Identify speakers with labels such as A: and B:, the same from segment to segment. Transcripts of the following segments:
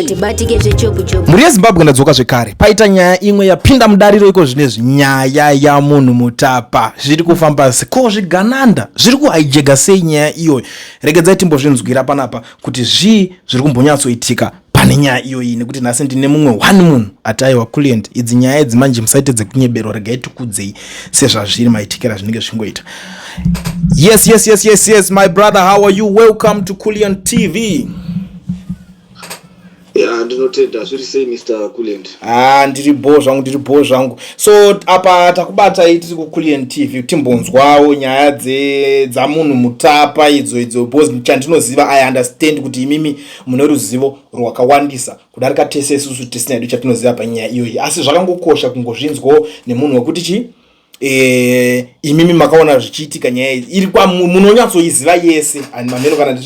A: Atibatike zvechopu-chopu.
B: Mhuri yeZimbabwe, ndadzoka zvekare. Paita nyaya imwe yapinda mudariro iko zvinezvi, nyaya yaMunhu Mutapa. Zviri kufamba sei? Ko zvigananda zviri kuhaijega sei nyaya iyoyo? Regedzai timbozvinzwira panapa kuti zvii zviri kumbonyatsoitika pane nyaya iyoyi, nekuti nhasi ndine mumwe one munhu ati aiwa, Kulient, idzi nyaya idzi manje musaite dzekunyebero, regai tikudzei sezvazviri, maitikira zvinenge zvichingoita. Yes, my brother, how are you? Welcome to Kulian TV.
C: Ya, ndinotenda. Zviri sei, Mr Kulient?
B: Ah, ndiri bho zvangu, ndiri bho zvangu. So apa takubatai tiri kuCulian TV, timbonzwawo nyaya dzaMunhu Mutapa idzo, because chandinoziva, I understand kuti imimi mune ruzivo rwakawandisa kudarika tese isusu tisina hedu chatinoziva panyaya iyoyi, asi zvakangokosha kungozvinzwawo nemunhu wekuti chi imimi makaona zvichiitika. Nyaya iyi iri kwa munonyatsoiziva yese, and mameno kana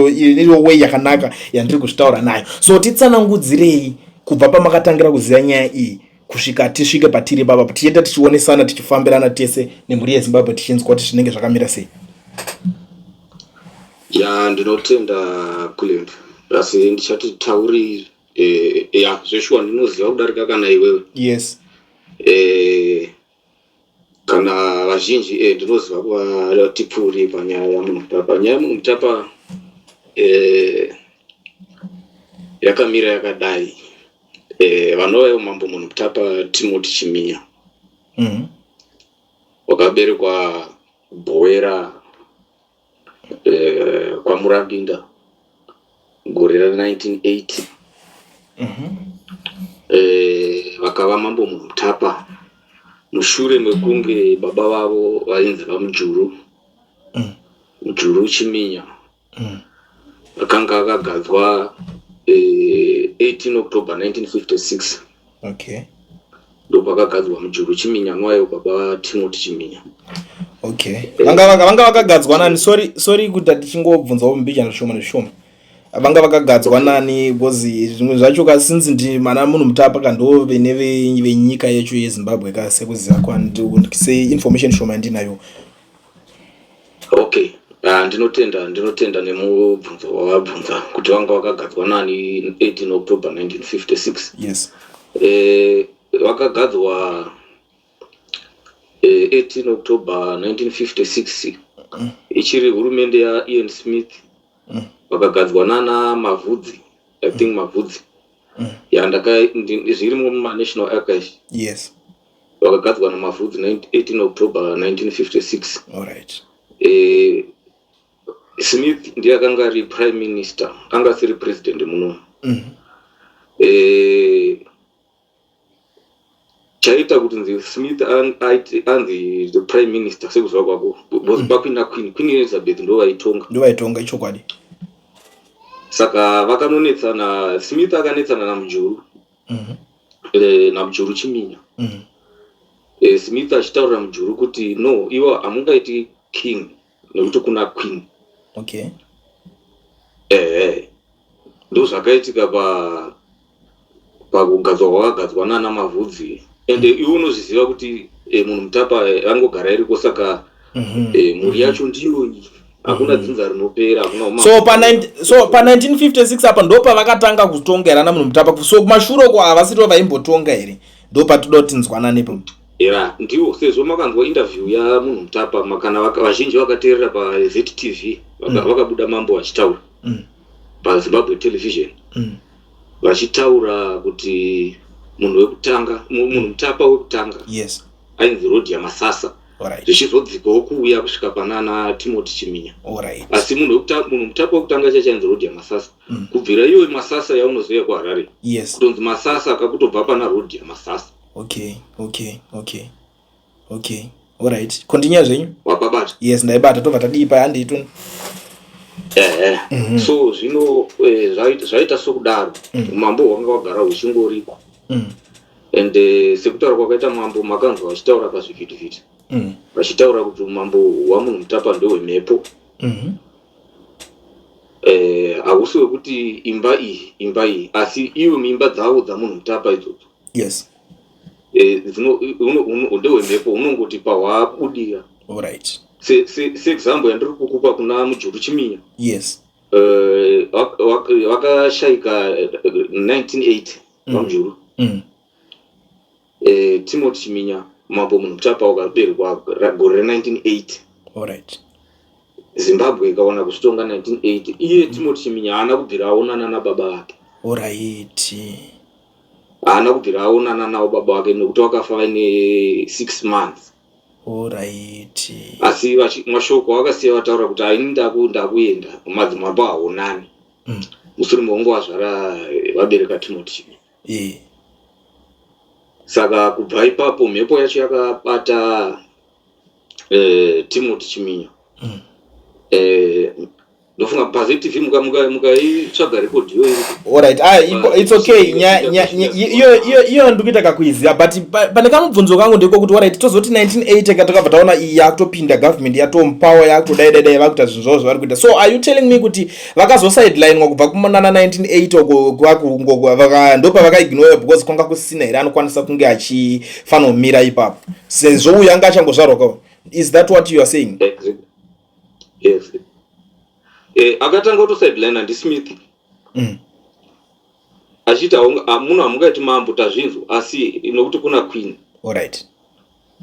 B: iriwo way yakanaka yandiri kuzvitaura nayo. So titsanangudzirei kubva pamakatangira kuziva nyaya iyi kusvika tisvike patiri baba, tichienda tichionesana, tichifambirana tese nemhuri yeZimbabwe, tichinzwa kuti zvinenge zvakamira sei.
C: Ya, ndinotenda, Kulient, asi ndichati tauri ya, zveshuwa ndinoziva kudarika kana iwewe. Kana vazhinji ndinoziva kuva tipfuuri panyaya yaMunhu Mutapa. Nyaya yaMunhu Mutapa yakamira yakadai. Vanova ivo Mambo Munhu Mutapa Timothy Chiminya wakaberekwa Bhowera, kwaMurambinda, gore ra1980. Vakava Mambo Munhu Mutapa mushure mekunge baba vavo vainzi vaMujuru, Mujuru Chiminya, akanga akagadzwa 18 October 1956. Ndopakagadzwa Mujuru Chiminya, nwayo baba Timothy Chiminya.
B: Okay, vanga vakagadzwa nani? Sorry, sorry kuti tichingobvunzawo mbijana zvishoma nezvishoma. Vanga vakagadzwa nani? Because zvimwe zvacho ka, since ndi mana Munhu Mutapa ka, ndo vene venyika yacho yeZimbabwe ka, sekuziva seinformation shoma yandinayo.
C: Okay. Ndinotenda, ndinotenda nemubvunzo wavabvunza kuti vanga vakagadzwa nani 18 October 1956. Vakagadzwa 18 October 1956, ichiri hurumende yaIan Smith. Vakagadzwa nana Mavhudzi, I think Mavhudzi. Yandaka zvirimo mumanational archives. Vakagadzwa naMavhudzi 18 October 1956. Smith ndiye akanga ari prime minister, anga asiri president muno. Chaita kuti nzi Smith anzi the prime minister, sekuziva kwako, because pakuina Queen Elizabeth ndo vaitonga.
B: Ndo vaitonga, ichokwadi.
C: Saka vakanonetsana, Smith akanetsana naMujuru, naMujuru Chiminya. Smith achitaurira Mujuru kuti no, ivo hamungaiti king nekuti kuna queen. Ehe, ndo zvakaitika pa pakugadzwa kwakagadzwa nana Mavhudzi. Ende iwe unozviziva kuti Munhu Mutapa angogara iriko, saka mhuri yacho ndiyo iyi, hakuna dzinza rinopera, hakuna
B: umambo. So pa 1956 apa ndo pavakatanga kutonga here ana Munhu Mutapa? So kumashure uko havasirivo vaimbotonga here? Ndo patinoda kuti tinzwanane pa.
C: Ya, ndiwo. Sezvo makanzwa interview yaMunhu Mutapa, kana vazhinji vakateerera paZTV, vakabuda mambo vachitaura paZimbabwe Television, vachitaura kuti munhu wekutanga, Munhu Mutapa wekutanga ainzi Rodia Masasa, zvichizodzikawo kuuya kusvika panana Timothy Chiminya. Asi munhu Mutapa wekutanga chacho ainzi Rodia Masasa. Kubvira iyoyo Masasa yaunoziva kuHarare, kutonzi Masasa kakutobva pana Rodia Masasa.
B: Okay, alright, continue zvenyu.
C: Wapabata?
B: Yes, ndaibata. Tobva tadii paya? Handitoni.
C: Ehe. So zvino zvaita sokudaro, umambo hwanga hwagara huchingoriko. And sekutaura kwakaita mambo, makanzwa vachitaura pazvivhitivhiti, vachitaura kuti umambo hwaMunhu Mutapa ndehwemhepo. Hausi wekuti imba iyi, imba iyi, asi ivo imba dzavo dzaMunhu Mutapa idzodzo ndehwemhepo, hunongoti pahwabudira. Seexample yandiri kukupa, kuna Mujuru Chiminya. Vakashaika 1980, VaMujuru. Timothy Chiminya, mambo Munhu Mutapa, wakaberekwa gore re1980. Zimbabwe ikawana kuzvitonga 1980. Iye Timothy Chiminya haana kubvira aonana nababa vake. Haana kubvira aonana navo baba vake nekuti vakafa vaine 6 months. Asi mashoko vakasiya vataura kuti aini ndakuenda, madzimambo haonani. Mushure mekunge vazvara, vabereka Timothy Chiminya. Saka kubva ipapo mhepo yacho yakabata Timothy Chiminya. Ndofunga paZTV mukaitsvaga record iyoyo.
B: Alright, ah, it's okay. Iyo ndikuita kakuiziva, but pane kamubvunzo kangu ndekokuti, alright, tozoti 1980 ka takabva taona iyi yakutopinda government, yatomupower, yakutodai dai dai, vakuita zvinhu zvavo zvavari kuita. So are you telling me kuti vakazosidelinwa kubva kumanana 1980 uko, ndopavakaignora because kwanga kusina here anokwanisa kunge achifanomira ipapo, sezvo uyu anga achangozvarwa ka? Is that what you are saying?
C: Exactly. Yes. Akatanga kutosideline ndiSmith, achiti munhu hamungaiti mambo, tazvinzwa, asi nokuti kuna queen.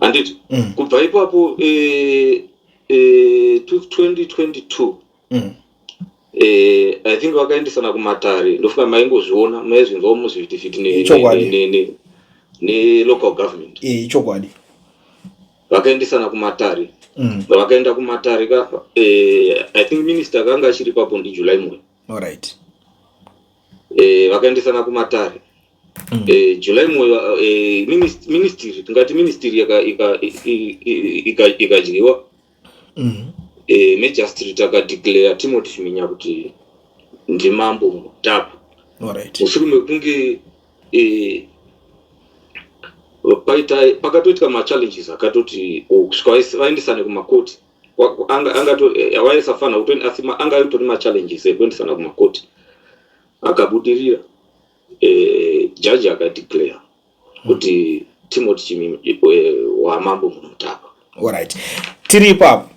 C: Handiti? Kubva ipapo 2022, I think vakaendesana kumatare. Ndofunga maingozviona, maizvinzwawo muzvivhitivhiti nelocal government.
B: Ichokwadi.
C: Vakaendesana kumatare. Vakaenda kumatare ka, I think minister akanga achiri ipapo ndiJuly Moyo. Vakaendesana kumatare. July Moyo, ministry, tingati ministry ikadyiwa. Magistrate akadeclare Timothy Chiminya kuti ndimambo Mutapa mushure mekunge paita pakatoitika machallenges akatoti, oh, kusvika vaendesane kumakoti. Vaisafanira kutoenda, asi anga atori machallenges ekuendesana kumakoti akabudirira. Jaji akadeclare kuti Timothy Chiminya wamambo Munhumutapa.
B: Alright, tiri ipapo.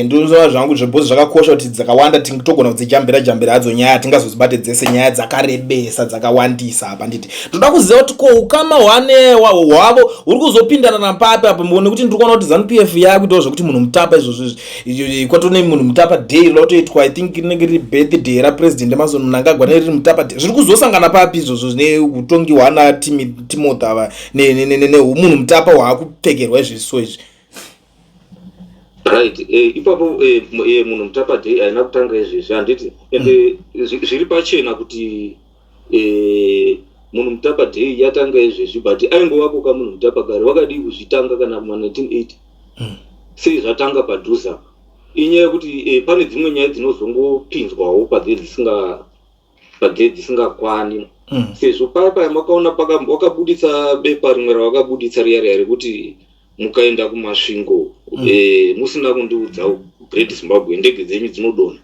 B: Ndinozova zvangu zvebhozi zvakakosha kuti dzakawanda togona kudzijambira jambira hadzo nyaya, tingazozibate dzese. Nyaya dzakarebesa, dzakawandisa apa. Nditi ndoda kuziva kuti ko ukama hwane hwavo huri kuzopindana napapi apo, nekuti ndiri kuona kuti ZANU PF yakuitawo zvekuti Munhu Mutapa izvozvo izvi, kwatone Munhu Mutapa Day rinotoitwa. I think rinenge riri birthday raPresident Emmerson Mnangagwa neriri Mutapa Day. Zviri kuzosangana papi izvozvo zvine utongi hwana Timothy ava nehumunhu Mutapa hwaakupfekerwa izviso izvi?
C: Right, ipapo Munhu Mutapa Day haina kutanga izvezvi, handiti? Ende zviri pachena kuti Munhu Mutapa Day yatanga izvezvi, but aingovako ka Munhu Mutapa kare. Vakadii kuzvitanga kana kuma1980? Sei zvatanga padhuze apa? Inyaya yekuti pane dzimwe nyaya dzinozongopinzwawo padze dzisingakwani, sezvo paya paya makaona wakabuditsa bepa rimwe ravakabuditsa riya riya rekuti mukaenda kuMasvingo musina kundiudza, Great Zimbabwe, ndege dzenyu dzinodonha.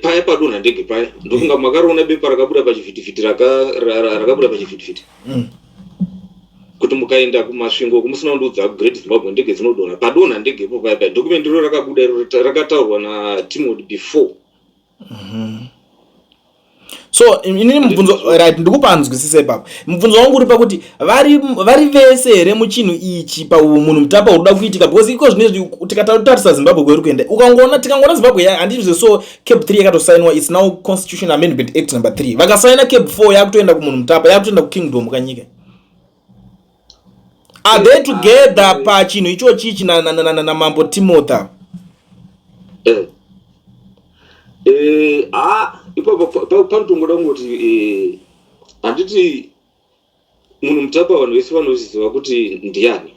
C: Paya padonha ndege paya, ndofunga makariona bepa rakabuda pachivhitivhiti, rakabuda pachivhitivhiti kuti mukaenda kuMasvingo kumusina kundiudza, Great Zimbabwe, ndege dzinodonha. Padonha ndege ipo paya paya, document iro rakabuda iro rakataurwa naTimothy before.
B: So inini mubvunzo, right, ndikupanzwisisa ipapo. Mubvunzo wangu uri pakuti vari vese here muchinhu ichi pamunhu Mutapa uri kuda kuitika? Because iko zvinezvi tikatatarisa Zimbabwe kweiri kuenda, ukangoona, tikangoona Zimbabwe handizve. So CAB 3 yakatosainwa, it's now Constitution Amendment Act number 3. Vakasaina CAB 4, yakutoenda kumunhu Mutapa, yakutoenda kukingdom kanyika. Are they together pachinhu ichochichi namambo Timothy?
C: Ah, ipapo panotongoda kungoti handiti Munhu Mutapa vanhu vese vanoziva kuti ndiani.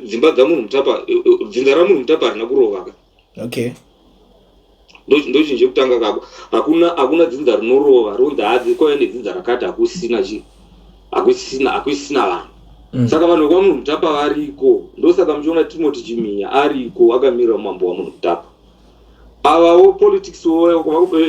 C: Dzimba dzaMunhu Mutapa, dzinza raMunhu Mutapa harina kurova ka. Ndochinhu chekutanga kako. Hakuna dzinza rinorova ronzi hadzi kwaiva nedzinza rakati hakusina chi hakusina vanhu. Saka vanhu vekwaMunhu Mutapa variko. Ndosaka muchiona Timothy Chiminya ariko akamirira umambo waMunhu Mutapa. Avawo politics,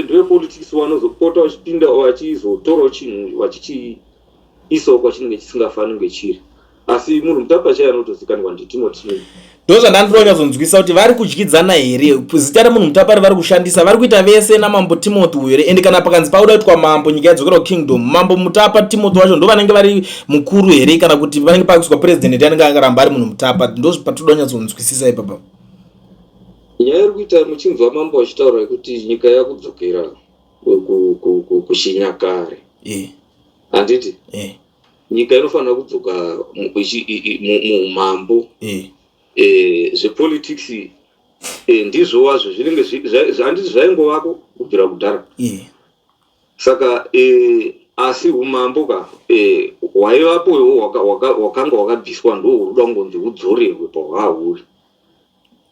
C: ndevepolitics, vanozopota vachipinda vachizotorawo chinhu vachichiisawo kwachinenge chisingafaniri kunge chiri, asi Munhu Mutapa chaiye anotozikanwa ndiTimothy.
B: Ndo zvandandinoda kunyatsonzwisisa kuti vari kudyidzana here, zita remunhu mutapari vari kushandisa, vari kuita vese namambo Timothy uyu here? Ende kana pakanzi pauda kuitwa mambo, nyika yadzokera kukingdom, mambo Mutapa Timothy wacho ndo vanenge vari mukuru here, kana kuti vanenge pakuiswa president anenge akaramba ari munhu mutapa? Ndo patinoda kunyatsonzwisisa ipapa.
C: Nyaya iri kuita muchinzwa mambo achitaura yekuti nyika yakudzokera kuchinyakare, handiti? Nyika inofanira kudzoka muumambo. Zvepolitics ndizvo wazvo zvinenge, handiti zvaingovako kubvira kudhara? Saka asi umambo ka hwaivapo iwo hwakanga hwakabviswa, ndo huri kuda kungonzi hudzorerwe pahwahuri.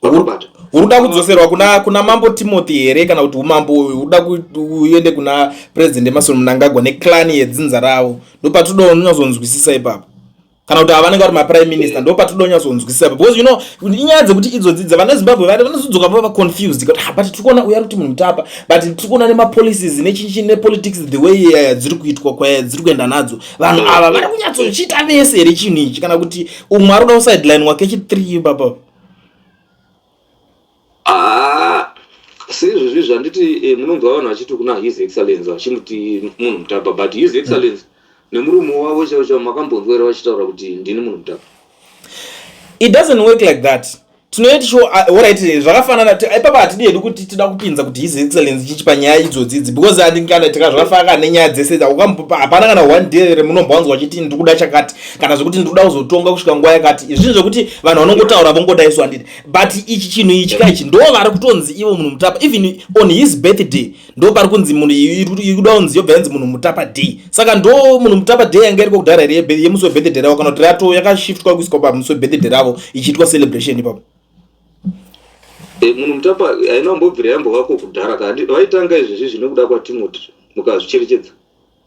B: Wakabata. Uri kuda kudzoserwa kuna mambo Timothy here, kana kuti umambo uyu uri kuda uende kuna President Emmerson Mnangagwa neclan yedzinza ravo? Ndo patinoda unyatsonzwisisa ipapo, kana kuti ava vanenge vari maprime minister. Ndo patinoda unyatsonzwisisa ipapo, because inyaya dzekuti idzodzi dzavana Zimbabwe vari vanozodzoka vava confused kuti, "Ah, but tiri kuona uyu ari kuti munhu mutapa, but tiri kuona nemapolicies nechinchi nepolitics, the way dziri kuitwa, kwaya dziri kuenda nadzo, vanhu ava vari kunyatsochiita vese here chinhu ichi, kana kuti umwe ari kuda kusideline wake chi3 ipapa?"
C: Ah, seizvozvi zvanditi, munonzwa vanhu vachiti kuna His Excellence, vachimuti munhu mutapa, but His Excellence nemurume wavo chaivo chaivo, makambonzwa here vachitaura kuti ndini munhu mutapa?
B: It doesn't work like that. Tinoiti sure, alright, zvakafanana ipapa. Hatidi hedu kuti tida kupinza kuti His Excellence chichi panyaya idzodzi idzi, because kana tikazvafaka nenyaya dzese idzi, hapana kana one day remunombowanzwa vachiti ndikuda chakati, kana zvekuti ndikuda kuzotonga kusvika nguva yakati. Zvinhu zvekuti vanhu vanongotaura vongodaiswa, handiti? But ichi chinhu ichi ka ichi, ndo vari kutonzi ivo munhu mutapa. Even on his birthday ndo pari kunzi munhu iri kuda kunzi yobva yanzi munhu mutapa day. Saka ndo munhu mutapa day yanga iriko kudhara here, yemusi webirthday ravo, kana kuti rato yakashiftwa kuiswa pamusi webirthday ravo ichiitwa celebration ipapo?
C: Munhu mutapa haina kumbobvira yambovako kudhara. Kandi vaitanga izvezvi zvinokuda kwaTimothy, mukazvicherechedza,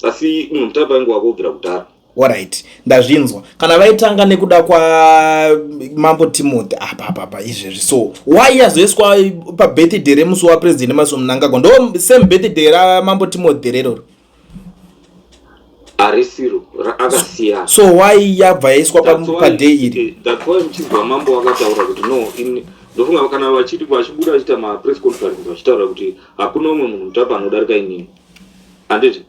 C: asi munhu mutapa aingovako kubvira kudhara.
B: Alright, ndazvinzwa. Kana vaitanga nekuda kwamambo Timothy apa apa apa izvezvi, so why yazoiswa pabirthday remusi waPresident Emmerson Mnangagwa? Ndo same birthday ramambo Timothy reroro?
C: Harisiro, akasiyana.
B: So why yabva yaiswa paday iri?
C: That's why muchinzwa mambo vakataura kuti no, ndofunga kana vachiti vachibuda vachiita mapress conference vachitaura kuti hakuna umwe munhu mutapa anodarika inini, handiti?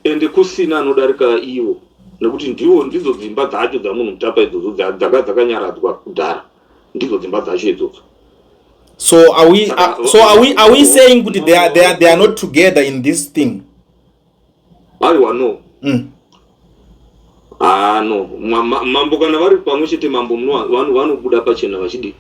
C: Ende kusina anodarika ivo, nekuti ndivo, ndidzo dzimba dzacho dzamunhu mutapa idzodzo dzanga dzakanyaradzwa kudhara, ndidzo dzimba dzacho idzodzo.
B: So are we saying kuti they are not together in this thing?
C: Aiwa, no. Ah, no. Mambo kana vari pamwe chete, mambo vanobuda pachena vachidi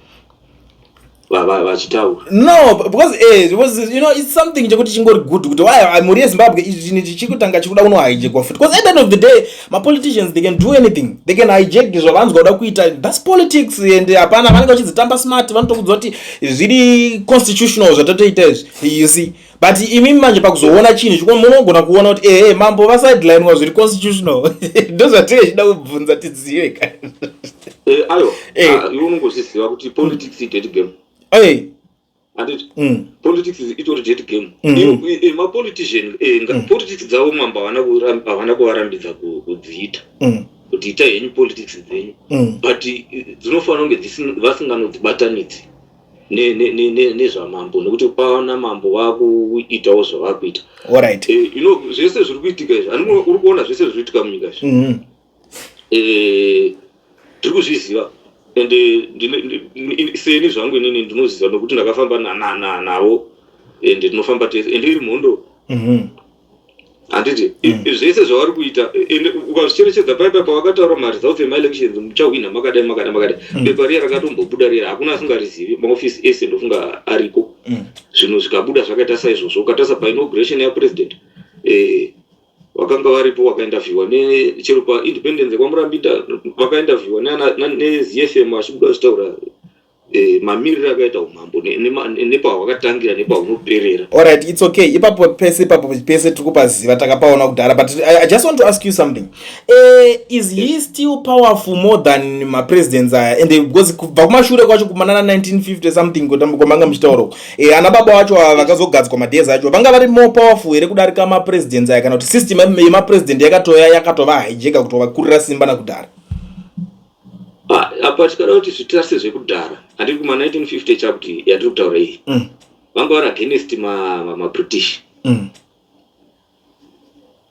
C: vachitaura.
B: No, because it's something chekuti chingori good kuti why mhuri yeZimbabwe izvi chinhu ichi chikutanga chikuda kunohijackwa futi, because at the end of the day mapoliticians, they can do anything, they can hijack zvavanzwa kuda kuita. That's politics, and hapana vanenge vachidzitamba smart, vanotokudza kuti zviri constitutional zvatatoita izvi, you see? But imimi manje pakuzoona chinhu chiko, munogona kuona kuti ehe, mambo vasidelinwa zviri constitutional. Ndo zvatinge chida kubvunza tizive ka.
C: Aiwa. Ah, iwe unongozviziva kuti politics idirty game. Handiti? Politics itori dirty game. Mapolitician, politics dzavo mambo havana kuvarambidza kudziita, kuti itai henyu politics dzenyu, but dzinofanira kunge vasinganodzibatanidzi nezvamambo, nekuti paona mambo vakuitawo zvavakuita. Zvese zviri kuitika izvi, uri kuona zvese zviri kuitika munyika izvi. Tiri kuzviziva, ende seni zvangu inini ndinoziva nokuti ndakafamba navo, ende tinofamba tese, ende iri mhondo, handiti? Zvese zvavari kuita, ende ukazvicherechedza paipa pavakataura maresults emaelections, muchahwina makadai, makadai, makadai, bepa riya rakatombobuda riya, hakuna asingarizivi, maofisi ese ndofunga ariko. Zvinhu zvikabuda zvakaita saizvozvo, ukatarisa painauguration yapresident, vakanga varipo, vakainterviewa nechero paindependence kwaMurambinda, vakainterviewa neZFM vachibuda vachitaura mamiriro akaita umambo nepahwakatangira nepahunoperera.
B: Alright, it's okay. Ipapo pese, ipapo pese tiri kupaziva, takapaona kudhara, but I just want to ask you something. Is he still powerful more than mapresidents aya? And because kubva kumashure kwacho kumanana 1950 something kwamanga muchitaura uko, ana baba vacho ava vakazogadzwa madays acho vanga vari more powerful here kudarika mapresidents aya, kana kuti system yemapresident yakatoya yakatova hijacka kutovakurira simba nakudhara?
C: Ah, apa tikada kuti zvitarise zvekudhara handiri kuma 1950 chakuti yatiri kutaura iyi vanga vari against maBritish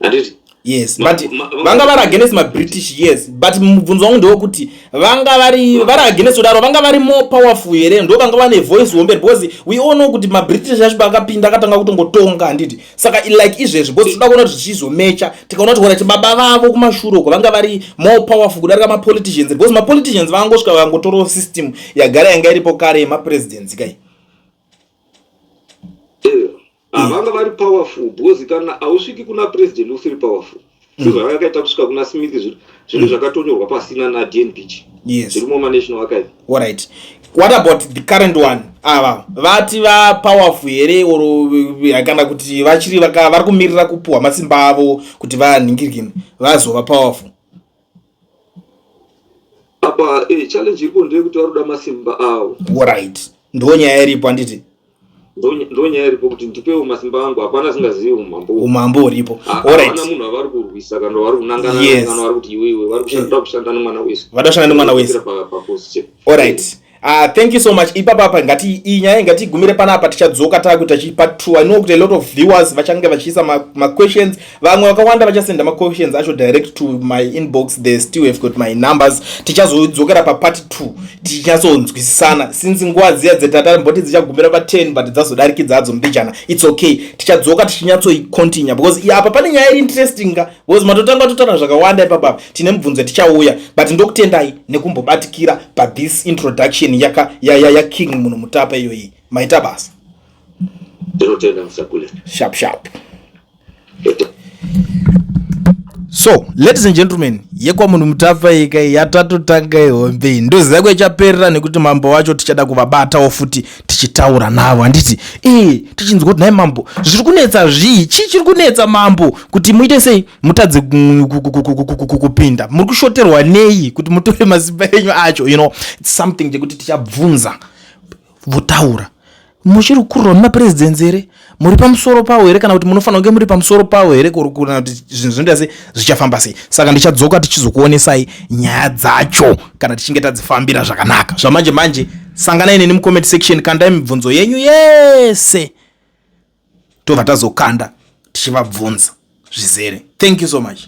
C: Handiti?
B: Yes, but vanga vari against maBritish, yes, but mubvunzo wangu ndewekuti vanga vari against kudaro, vanga vari more powerful here? Ndo vanga vane voice hombe, because we all know kuti maBritish acho paakapinda akatanga kutongotonga, handiti? Saka like izvezvi, because toda kuona kuti zvichizomecha, tikaona kuti kuti baba vavo kumashure uko vanga vari more powerful kudarika mapoliticians, because mapoliticians vangosvika vangotorawo system yagara yanga iripo kare yemapresidents kai.
C: Vanga vari powerful because kana hausviki kuna president usiri powerful, sezvavakaita kusvika kuna Smith, zvinhu zvakatonyorwa pasina naDN Beach, zvirimo manational archive.
B: Alright, what about the current one? Ava vati vapowerful here, or kana kuti vachiri vari kumirira kupuhwa masimba avo kuti vanhingirikini vazova powerful?
C: Apa challenge iripo ndeyekuti vari kuda masimba avo.
B: Alright, ndo nyaya iripo, handiti?
C: Ndo nyaya iripo, kuti ndipewo masimba angu. Hapana asingazivi umambo.
B: Umambo huripo.
C: Hapana munhu avari kurwisa kana vari kunangana kana vari kuti iwewe vari kushanda kushanda nemwana wese.
B: Vada kushanda nemwana wese. Alright. Thank you so much. Ipapa apa ngati iyi nyaya ngatigumire panapa. Tichadzoka taakuita chipa 2. I know kuti a lot of viewers vachange vachiisa maquestions, vamwe vakawanda vachasenda maquestions acho direct to my inbox. They still have got my numbers. Tichazodzokera papart 2 tichinyatsonzwisisana, since nguva dziya dzetatamboti dzichagumira pa10, but dzazodarikidza hadzo mbijana. It's okay, tichadzoka tichinyatsoicontinue, because apa pane nyaya iri interesting ka, because matotanga totaura zvakawanda ipapapa. Tine mubvunzo tichauya, but ndokutendai nekumbobatikira pathis introduction yaka yaKing ya, ya Munhu Mutapa iyoyi. Maita basa.
C: Ndinotenda, Musakule.
B: Sharp sharp. So ladies and gentlemen, yekwaMunhu Mutapa ika yatatotanga ihombe, ndoziva kwaichaperera nekuti mambo wacho tichada kuvabatawo futi tichitaura navo, handiti? Ee, tichinzwa kuti nhai mambo, zviri kunetsa zvii? Chii chiri kunetsa mambo kuti muite sei mutadze kupinda? Muri kushoterwa nei kuti mutore masimba enyu acho? It's something chekuti tichabvunza votaura. Muchiri kukurwa nemapresidency here? Muri pamusoro pavo here, kana kuti munofanira kunge muri pamusoro pavo here, kana kuti zvinhu zvinoita sei, zvichafamba sei? Saka ndichadzoka tichizokuonesai nyaya dzacho kana tichinge tadzifambira zvakanaka. Zvamanje manje, sanganai neni mucomment section, kandai mibvunzo yenyu yese, tobva tazokanda tichivabvunza zvizere. Thank you so much.